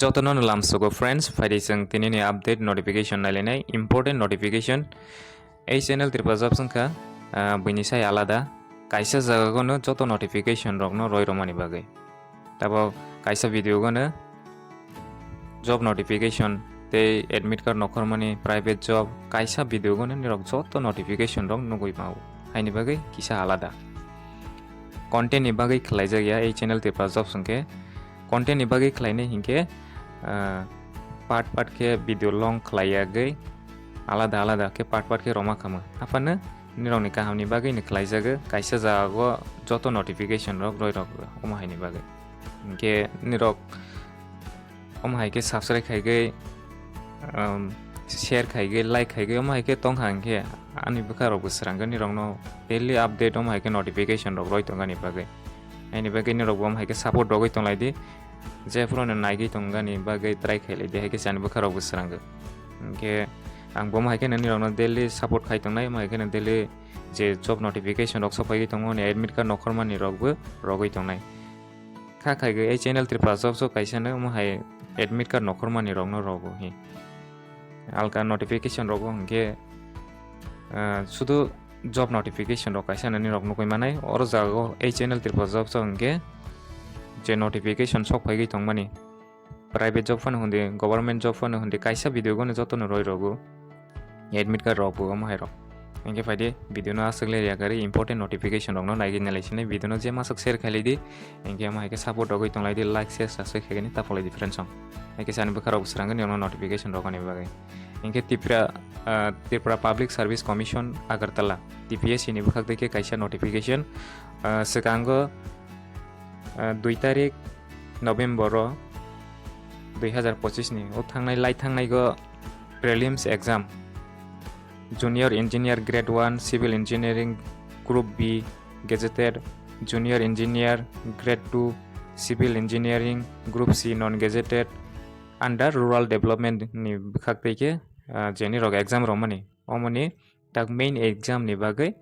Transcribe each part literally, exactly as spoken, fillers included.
Jotono no lamsogo friends, phaidi chwng tinini update notification nailainai, important notification. Ei channel Tripura Jobs wngkha, ah, buini sai alada. Kaisa jagagano joto notification rokno roi romani bagwi. Tabo kaisa video gano job notification tei admit card nokhormani private job kaisa video gano nirok joto notification rok nugwi mao. Haini bagwi kisa alada. Content ni bagwi khlaijak ya ei channel Tripura Jobs hwnkhe. Content ni bagwi khlainai hinkhe, ah, part part khe video long khlai yagwi alada alada khe part part khe roma khamo. Aphano nirokni kahamni bagwi ni khlaijago, kaisa jagao joto notification rok roi rok omo haini bagwi. Hinkhe nirok omo hai khe subscribe khaigwi, um, share khaigwi, like khaigwi, omo hai khe tongkha hinkhe ani bwkha rok bo swrangwi nirokno daily update omo hai khe notification rok roi tongani bagwi. Ani bagwi nirok bo omo hai khe support rogwi tonglai di. Jephuru no naigwi tongani bagwi try khailai di, hai khe ani bwkha rok bo swrangwi. Hinkhe ang bo omo hai khe nirokno daily support khai tongnai, omo hai khe daily je job notification rok sophaiwi tongo, ni admit card nokhormani rok bo rogwi tongnai. Kha khaigwi ei channel Tripura Jobs o kaisa no omo hai admit card nokhormani rokno rogo hi. Alka notification rogo hinkhe, ah, sudu job notification rok kaisa nani rok nugwi manai. Oro jagao ei channel Tripura Jobs o hinkhe je notification sok phaigwi tongmani, private job phano hwndi, government job phano hwndi, kaisa video gano jotono roi rogo. Admit card rok bo omo hai rok. Hinkhe phaidi video no aswk le riyakari important notification rok no naigwi nalai sinai video no je masuk share khailai di. Hinkhe omo hai khe support rogwi tonglai di, like, share, subscribe khaigani ta pholai di friends song. Hinkhe sani bwkha rok bo swrangwi nirokno notification rok ani bagwi. Hinkhe Tripura, ah, Tripura Public Service Commission Agartala, T P S C ni bwkhak twi khe kaisa notification, ah, swkango, ah, dui tarik November o dui hazar pochis ni o thangnai lai thangnai go prelims exam, Junior Engineer Grade one Civil Engineering Group B gazetted, Junior Engineer Grade two Civil Engineering Group C non gazetted, under Rural Development ni bwkhak twi khe, ah, je nirok exam romani. Omoni tak main exam ni bagwi,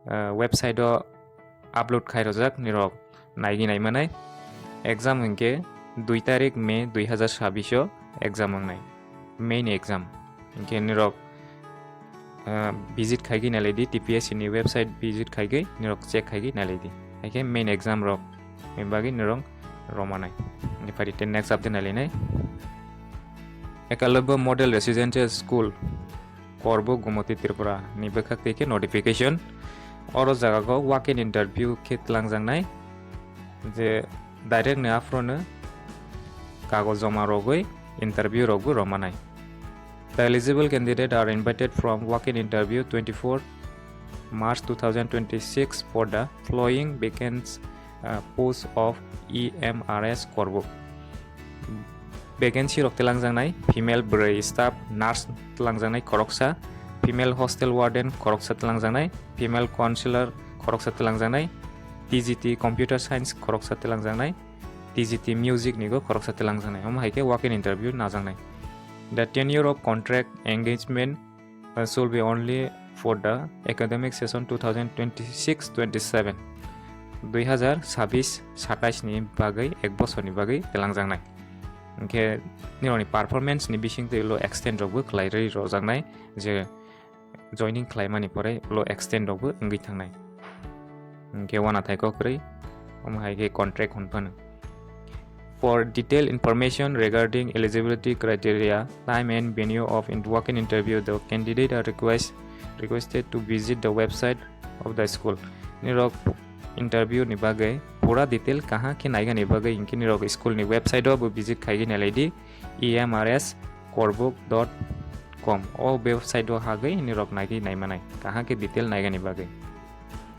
ah, website o upload khai rojak nirok naigwi naimanai. Exam hinkhe dui tarik May dui hazar sabbish o exam wngnai, main exam. Hinkhe nirok, ah, visit khaigwi nailai di, T P S C ni website visit khaigwi nirok check khaigwi nailai di. Haikhe main exam rok ni bagwi nirok romanai. Hinkhe phaidi tei next update nailainai. Ekalobya Model Residential School, Korbuk, Gumoti, Tripura ni bwkhak twi khe notification. Oro jagao walk-in interview khe twlangjaknai, je direct ni aphuru no kagoj joma rogwi interview rok bo romanai. The eligible candidate are invited from walk-in interview twenty-four March two thousand twenty-six for the following vacant, uh, post of E M R S Korbuk. Vacancy rok twlangjaknai, female bwrwi staff nurse twlangjaknai khoroksa, female hostel warden khoroksa twlangjaknai, female counselor khoroksa twlangjaknai, T G T computer science khoroksa twlangjaknai, T G T music nigo khoroksa twlangjaknai. Omo hai khe walk-in interview najaknai. The tenure of contract engagement, uh, should be only for the academic session two thousand twenty-six twenty-seven. Dui hazar sabbish satais ni bagwi, ek bosorni bagwi twlangjaknai. Hinkhe nirokni performance ni bisingtwi ulo extend rokbo khlai rwi rojaknai, je joining khlaimani pore ulo extend rokbo wngwi thangnai. Hinkhe uanathai kok kwrwi, omo hai khe contract hwn phano. For detailed information regarding eligibility criteria, time and venue of in-, walk-in interview, the candidate are request, requested to visit the website of the school. Nirok interview ni bagwi pura detail kaham khe naigani bagwi hinkhe nirok school ni website o bo visit khaigwi nailai di, E M R S korbuk dot com. O website o hagwi nirok naigwi naimanai kaham khe detail naigani bagwi.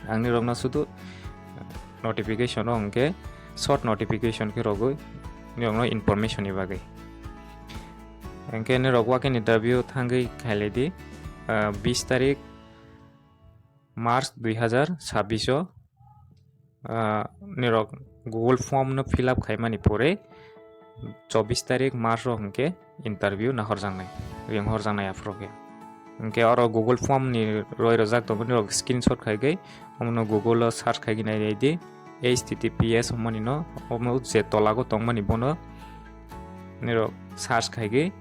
Ang nirokno sudu notification o hwnkhe short notification khe rogwi nirokno information ni bagwi. Hwnkhe nirok walk-in interview thangwi khailai di, ah, bis tarik March dui hazar sabbish o, ah, nirok Google form no fill up khaimani pore chobbish tarik March o hwnkhe interview nahorjaknai, ringhorjaknai aphuru khe. Hwnkhe oro Google form ni roi rojak tongo, nirok screenshot khaigwi omono Google o search khaigwi nailai di, H T T P S hwnmani no, omo je tolago tongmani bono nirok search khaigwi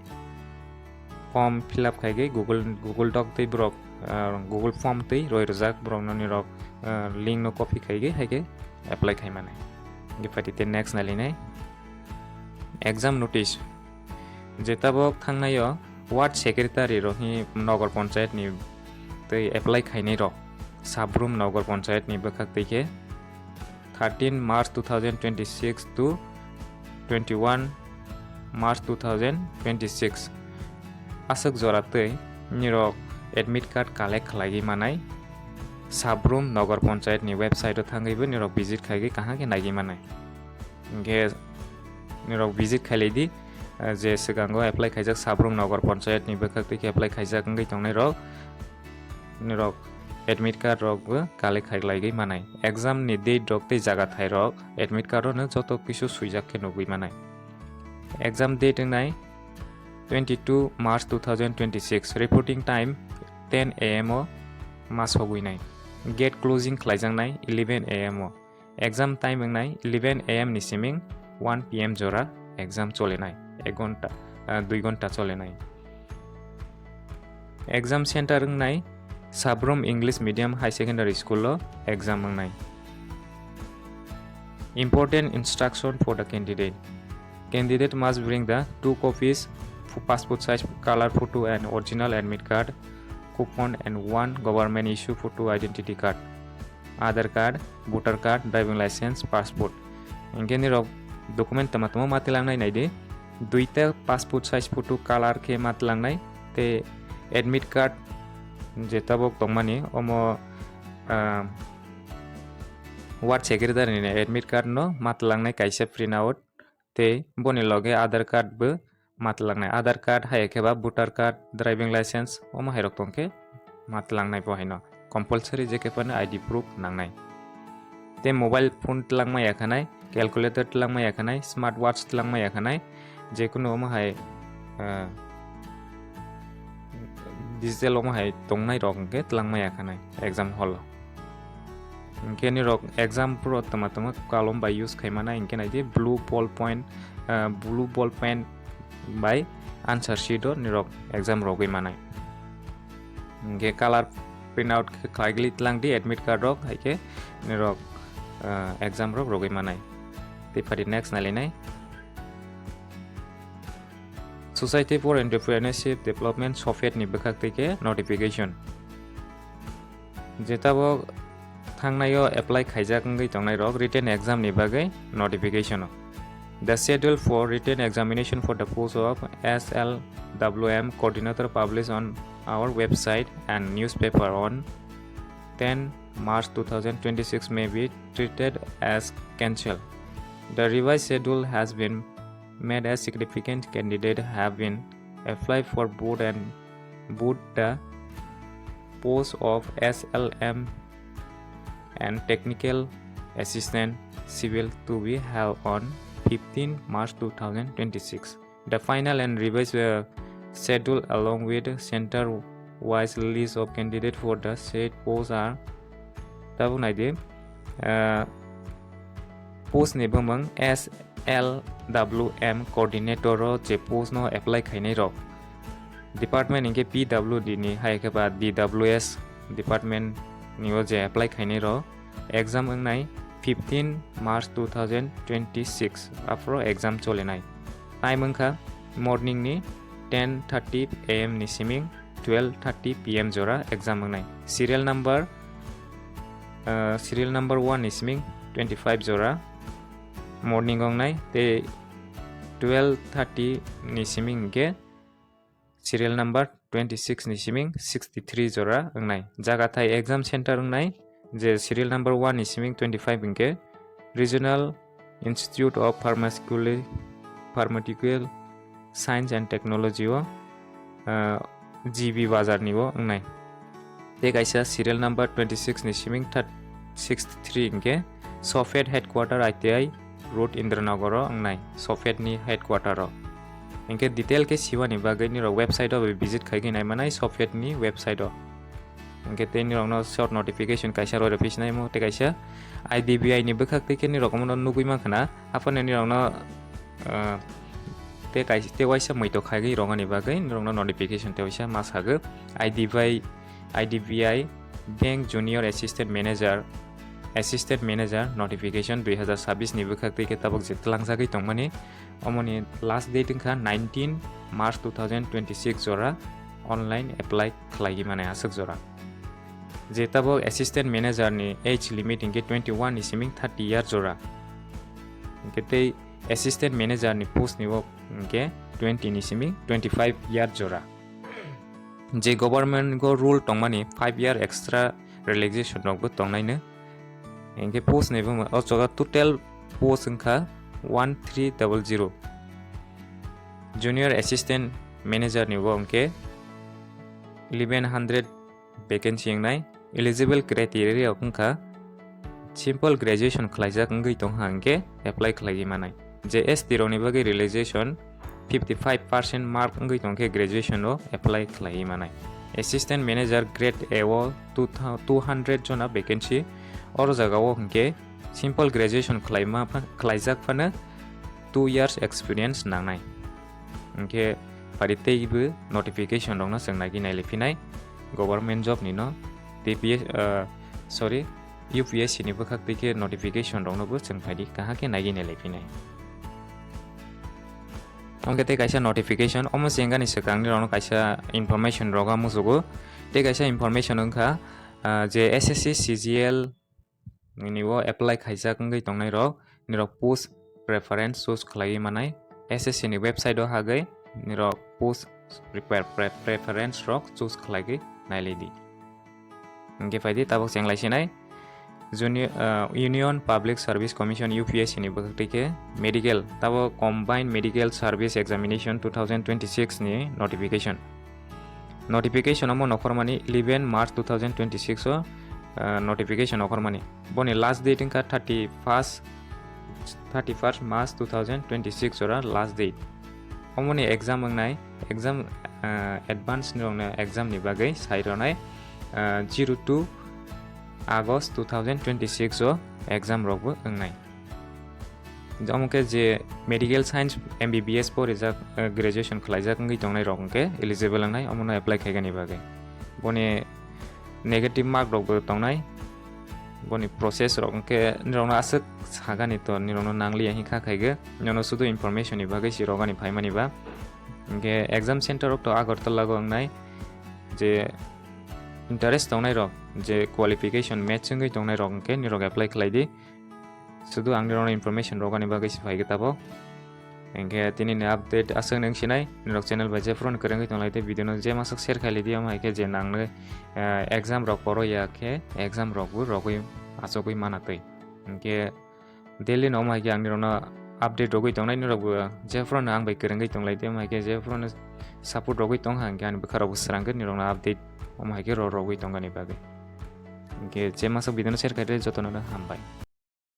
form fill up khaigwi Google, Google Doc tei borok, ah, Google Form tei roi rwjak borokno nirok, ah, link no copy khaigwi haikhe apply khaimani. Hwnkhe phaidi tei next nailinai exam notice. Je tabok thangnaio ward secretary rokni nogor panchayat ni tei apply khainai rok Sabrum nogor panchayat ni bwkhak tei khe thirteen March two thousand twenty-six to twenty-one March two thousand twenty-six. Aswk jora twi nirok admit card collect khlaiwi manai Sabrum Nogor Panchayat ni website o thangwi bo nirok visit khaigwi kaham khe naigwi manai. Hwnkhe nirok visit khailai di, eh, je swkango apply khaijak Sabrum Nogor Panchayat ni bwkhak twi khe apply khaijak wngwi tongnai rok. Nirok admit card rok bo collect khailaiwi manai. Exam ni date rok tei jaga thai rok admit card o no joto kisu swijak khe nugwi manai. Exam date wngnai twenty-two March two thousand twenty-six, reporting time ten A M o ma sogwi nai. Gate closing khlaijaknai eleven A M o. Exam time wngnai eleven A M ni siming one P M jora exam cholenai, ek ghonta, ah, dui ghonta cholenai. Exam center wngnai Sabrum English Medium High Secondary School o exam wngnai. Important instruction for the candidate. Candidate must bring the two copies, f-, passport size color photo and original admit card, coupon and one government issue photo identity card. Aadhaar card, voter card, driving license, passport. Hwnkhe nirok document tama tama ma tilangnai naidi. Duita passport size photo color khe ma tilangnai. Tei admit card je tabok tongmani omo, ah, ward secretary ni admit card no ma tilangnai kaisa print out. Tei boni loge Aadhaar card bo ma tilangnai. Aadhaar card hai khe ba voter card, driving license omo hai rok tong khe ma tilangnai bo haino. Compulsory je khe phano I D proof nangnai. Tei mobile phone tilangma ya khanai, calculator tilangma ya khanai, smart watch tilangma ya khanai, je kunu omo hai, ah, digital omo hai tongnai rok hwnkhe tilangma ya khanai exam hall o. Hwnkhe nirok exam pro tama tama kalom bai use khai manai, hwnkhe naidi blue ball point, ah, blue ball pen bai answer sheet o nirok exam rogwi manai. Hwnkhe color print out khe khlaigwi tlang di admit card rok, hai khe nirok, ah, exam rok rogwi manai. Tei phaidi next nailinai. Society for Entrepreneurship Development, SOFED ni bwkhak twi khe notification. Je tabok thangnaio apply khaijak wngwi tongnai rok written exam ni bagwi notification o. The schedule for written examination for the post of S L W M coordinator published on our website and newspaper on ten March two thousand twenty-six may be treated as cancelled. The revised schedule has been made as significant candidate have been applied for board and board the post of S L M and technical assistant civil to be held on fifteen March two thousand twenty-six. The final and revised, uh, schedule along with center wise list of candidate for the said post are, tabuk naidi, uh, post ni bumung S L W M coordinator o je post no apply khainai rok. Department hwnkhe P W D ni hai khe ba D W S department ni o je apply khainai rok. Exam wngnai fifteen March two thousand twenty-six, aphuru exam cholinai. Time wngkha morning ni ten thirty A M ni siming twelve thirty P M jora exam wngnai. Serial number, uh, serial number one ni siming twenty-five jora morning wngnai, tei twelve thirty ni siming hwnkhe serial number twenty-six ni siming sixty-three jora wngnai. Jaga thai exam center wngnai, je serial number one ni siming twenty-five hwnkhe Regional Institute of Pharmaceutical, Pharmaceutical Science and Technology o, ah, G B bazar ni o wngnai. Tei kaisa serial number twenty-six ni siming third sixty-three hwnkhe SOFED headquarter I T I Road Indranagar o wngnai, SOFED ni headquarter o. Hwnkhe detail khe siwani bagwi nirok website o visit khaigwi naimanai SOFED ni website o. Hwnkhe tei nirokno short notification kaisa roi rw phi sinai mo tei kaisa I D B I ni bwkhak tei khe nirok omono nugwi mankha na, aphano nirokno, ah, tei kais-, tei waisa muitok khaigwi rogani bagwi norokno notification tei waisa ma sagwi I D B I, I D B I Bank Junior Assistant Manager, Assistant Manager notification dui hazar sabbish ni bwkhak twi khe tabuk je twlangjagwi tongmani, omoni last date wngkha nineteen March two thousand twenty-six jora online apply khlaigwi mani aswk jora. Je tabuk Assistant Manager ni age limit hinkhe twenty-one ni simi thirty year jora. Hinkhe tei Assistant Manager ni post ni bo hinkhe twenty ni simi twenty-five year jora. Je government go rule tongmani five year extra relaxation rok bo tongnaino. Hinkhe post ni bo o jaga total post wngkha one three double zero. Junior Assistant Manager ni bo hinkhe eleven hundred vacancy wngnai. Eligible criteria rok wngkha simple graduation khlaijak wngwi tongkha hinkhe apply khlaiwi manai. Je S T rokni bagwi relaxation fifty five percent mark wngwi tongkhe graduation o apply khlaiwi manai. Assistant Manager Grade A o two thou-, two hundred jona vacancy, oro jaga o hinkhe simple graduation khlaima pha-, khlaijak phano two years experience nangnai. Hinkhe pari teibo notification rokno chwng naiwi nailai phinai government job ni no T P S, ah, sorry, U P S C ni bwkhak twi khe notification rokno bo chwng phaidi kaham khe naiwi nailai phinai. Hinkhe tei kaisa notification, omo se wngani swkang nirokno kaisa information roga muchugo. Tei kaisa information wngkha, ah, je S S C C G L nini o apply khaijak wngwi tongnai rok, nirok post preference choose khlaiwi manai. S S C ni website o hagwi nirok post pre-, pre-, preference rok choose khlaiwi nailai di. Hinkhe phaidi tabuk cheng lai sinai. Juni-, ah, Union Public Service Commission, U P S C ni bwkhak twi khe medical, tabo Combined Medical Service Examination two thousand twenty-six ni notification. Notification omo nokhormani eleven March two thousand twenty-six o, ah, notification okhormani. Boni last date wngkha thirty-first, thirty-first March two thousand twenty-six ora last date. Omoni exam wngnai, exam, ah, advance ni rokno exam ni bagwi sai rwnai, ah, zero two August two thousand twenty-six o exam rokbo wngnai. Omo khe je medical science M B B S porijak, eh, graduation khlaijak wngwi tongnai rok hwnkhe eligible wngnai omono apply khaigani bagwi. Boni negative mark rokbo tongnai. Boni process rok hwnkhe nirokno aswk sagani to, nirokno nangliya hinkha khaigwi. Nono sudu information ni bagwi si rogani phaimani ba. Hwnkhe exam center rok to Agartala go wngnai. Je interest tongnai rok, je qualification match wngwi tongnai rok hwnkhe nirok apply khlai di. Sudu ang nirokno information rogani bagwi se phaigwi tabuk. Hinkhe tini ni update aswk nung sinai, nirok channel bai jephuru kwrwngwi tonglai tei video no je masuk share khailai di, omo hai khe je nangno, eh, exam rok poro ya khe exam rok bo rogwi achugwi mana twi. Hinkhe daily no omo hai khe ang nirokno update rogwi tongnai, nirok bo jephuru no ang bai kwrwngwi tonglai tei omo hai khe jephuru no support rogwi tong ha, hinkhe ani bwkha rok bo swrang khe nirokno update omo hai khe ro-, rogwi tongani bagwi. Hinkhe je masuk video no share khailai jotono hambai.